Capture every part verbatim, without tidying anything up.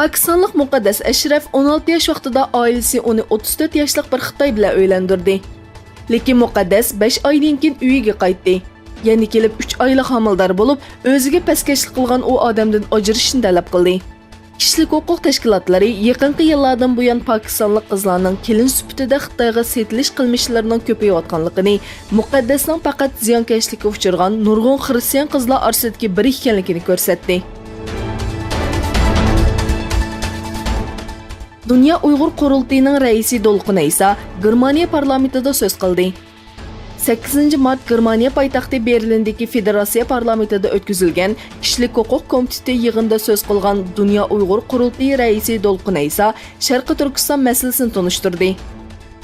پاكىستانلىق مۇقەددەس ئەشرەف ئون ئالتە ياش ۋاقتىدا ئائىلىسى ئۇنى ئوتتۇز تۆت ياشلىق بىر خىتاي بىلەن ئۆيلەندۈردى. لېكىن مۇقەددەس بەش ئايدىن كېيىن ئۆيىگە قايتتى. يەنە كېلىپ ئۈچ ئايلىق ھامىلىدار بولۇپ، ئۆزىگە پەسكەشلىك قىلغان ئۇ ئادەمدىن ئاجرىشىشنى تەلەپ قىلدى. كىشىلىك ھوقۇق تەشكىلاتلىرى يېقىنقى يىللاردىن بۇيان پاكىستانلىق قىزلارنىڭ كېلىن سۈپىتىدە خىتايغا سېتىلىش قىلمىشلىرىنىڭ كۆپىيىۋاتقانلىقىنى، مۇقەددەسنىڭ پەقەت زىيانكەشلىككە ئۇچرىغان نۇرغۇن خىرىستىيان قىزلار ئارىسىدىكى بىرى ئىكەنلىكىنى كۆرسەتتى. دۇنيا ئۇيغۇر قۇرۇلتىيىنىڭ رەئىسى دولقۇن ئەيسا گېرمانىيە پارلامېنتىدا سۆز قىلدى. سەككىزىنچى مارت گېرمانىيە پايتەختى بېرلىندىكى فېدېراتسىيە پارلامېنتىدا ئۆتكۈزۈلگەن كىشىلىك ھوقۇق كومىتېتى يىغىنىدا سۆز قىلغان دۇنيا ئۇيغۇر قۇرۇلتىيى رەئىسى دولقۇن ئەيسا شەرقىي تۈركىستان مەسىلىسىنى تونۇشتۇردى.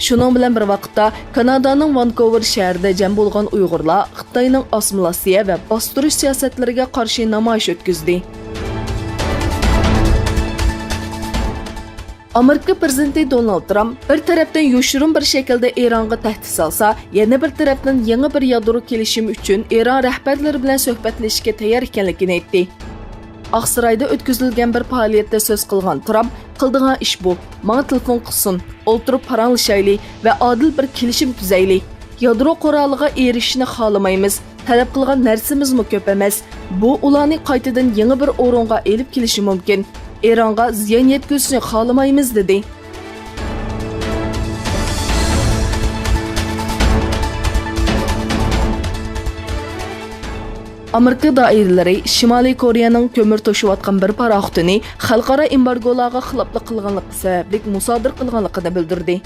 شۇنىڭ بىلەن بىر ۋاقىتتا، كانادانىڭ ۋانكوۋېر شەھىرىدە جەم بولغان ئۇيغۇرلار خىتاينىڭ ئاسسىمىلياتسىيە ۋە باستۇرۇش سىياسەتلىرىگە قارشى نامايىش ئۆتكۈزدى. ئامېرىكا پىرېزىدېنتى دونالد ترامپ بىر تەرەپتىن يوشۇرۇن بىر شەكىلدە ئىرانغا تەھدىت سالسا، يەنە بىر تەرەپتىن يېڭى بىر يادرو كېلىشىمى ئۈچۈن ئىران رەھبەرلىرى بىلەن سۆھبەتلىشىشكە تەييار ئىكەنلىكىنى ئېيتتى. ئاقسارايدا ئۆتكۈزۈلگەن بىر پائالىيەتتە سۆز قىلغان ترامپ، قىلىدىغان ئىش بۇ، ماڭا تېلېفون قىلسۇن، ئولتۇرۇپ پاراڭلىشايلى ۋە ئادىل بىر كېلىشىم تۈزەيلى. يادرو قورالىغا ئېرىشىشنى خالىمايمىز، تەلەپ قىلغان نەرسىمىزمۇ كۆپ ئەمەس. بۇ ئۇلارنى قايتىدىن يېڭى بىر ئورۇنغا ئېلىپ كېلىشى مۇمكىن. ئىرانغا زىيان يەتكۈزۈشنى خالىمايمىز، دېدى. ئامېرىكا دائىرىلىرى شىمالىي كورېيەنىڭ كۆمۈر توشۇۋاتقان بىر پاراخوتىنى خەلقئارا ئېمبارگولارغا خىلاپلىق قىلغانلىقى سەۋەبلىك مۇسادىرە قىلغانلىقىنى بىلدۈردى.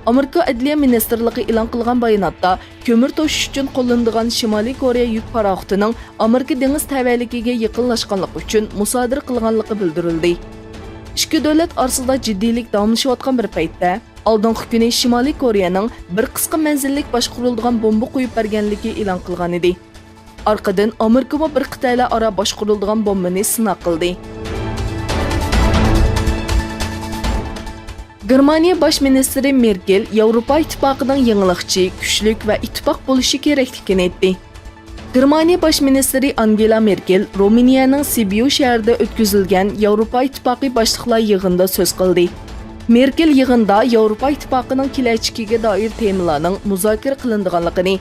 ئامېرىكا ئەدلىيە مىنىستىرلىقى ئېلان قىلغان باياناتتا، كۆمۈر توشۇش ئۈچۈن قوللىنىدىغان شىمالىي كورېيە يۈك پاراخوتىنىڭ ئامېرىكا دېڭىز تەۋەلىكىگە يېقىنلاشقانلىقى ئۈچۈن مۇسادىرە قىلغانلىقى بىلدۈرۈلدى. ئىككى دۆلەت ئارىسىدا جىددىيلىك داۋاملىشىۋاتقان بىر پەيتتە، ئالدىنقى كۈنى شىمالىي كورېيەنىڭ بىر قىسقا مەنزىللىك باشقۇرۇلىدىغان بومبا قويۇپ بەرگەنلىكى ئېلان قىلغانىدى. ئارقىدىن ئامېرىكىمۇ بىر قىتئەلەر ئارا باشقۇرۇلىدىغان بومبىنى سىناق قىلدى. گېرمانىيە باش مىنىستىرى مېركېل ياۋروپا ئىتتىپاقىنىڭ يېڭىلىقچى، كۈچلۈك ۋە ئىتتىپاق بولۇشى كېرەكلىكىنى ئېيتتى. گېرمانىيە باش مىنىستىرى ئانگېلا مېركېل رومىنىيەنىڭ سىبيۇ شەھىرىدە ئۆتكۈزۈلگەن ياۋروپا ئىتتىپاقى باشلىقلار يىغىنىدا سۆز قىلدى. مېركېل يىغىندا ياۋروپا ئىتتىپاقىنىڭ كېلەچىكىگە دائىر تېمىلارنىڭ مۇزاكىرە قىلىنىدىغانلىقىنى،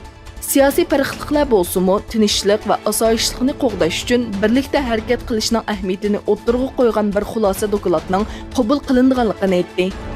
سىياسىي پەرقلىقلار بولسىمۇ، تىنچلىق ۋە ئاسايىشلىقنى قوغداش ئۈچۈن بىرلىكتە ھەرىكەت قىلىشنىڭ ئەھمىيىتىنى ئوتتۇرىغا قويغان بىر خۇلاسە دوكلاتنىڭ قوبۇل قىلىنىدىغانلىقىنى ئېيتتى.